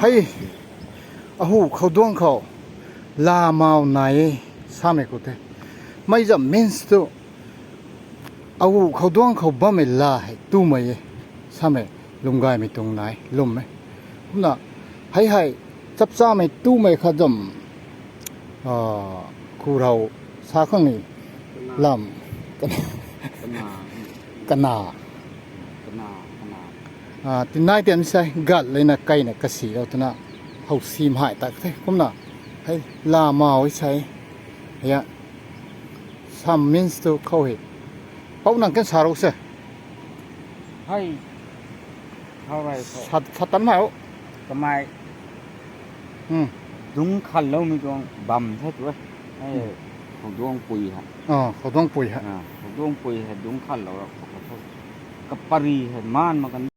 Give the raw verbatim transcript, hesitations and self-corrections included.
Hei, ahu khou duang khou, la mau nai e, samei khou the. Mei zam means tu, ahu khou duang khou bammei la hei tumei e, samei lwmgaymei tuang nai, lwm e. Kumna, hei hei, chapchamei tumei khat zam, ah, khurau sa khang ni lam, kana, kana, ah, tinai tian sei, gat leina kaina kasi lou twna, how sim hei tak the, kumna, hei, la mau e sei, hei, some means tu khou hei. Pou nang kan sa rou se. Hei. How rei khou. Sat, satan hei o. Kamei. Hmm. Dungc khanloumei tuang bam the tu e. Hei, hmm, khouduangpui hei. Ah, khouduangpui hei. Ah, khouduangpui hei dungc khanlou ra khou khou. Kapari hei maan mak kan.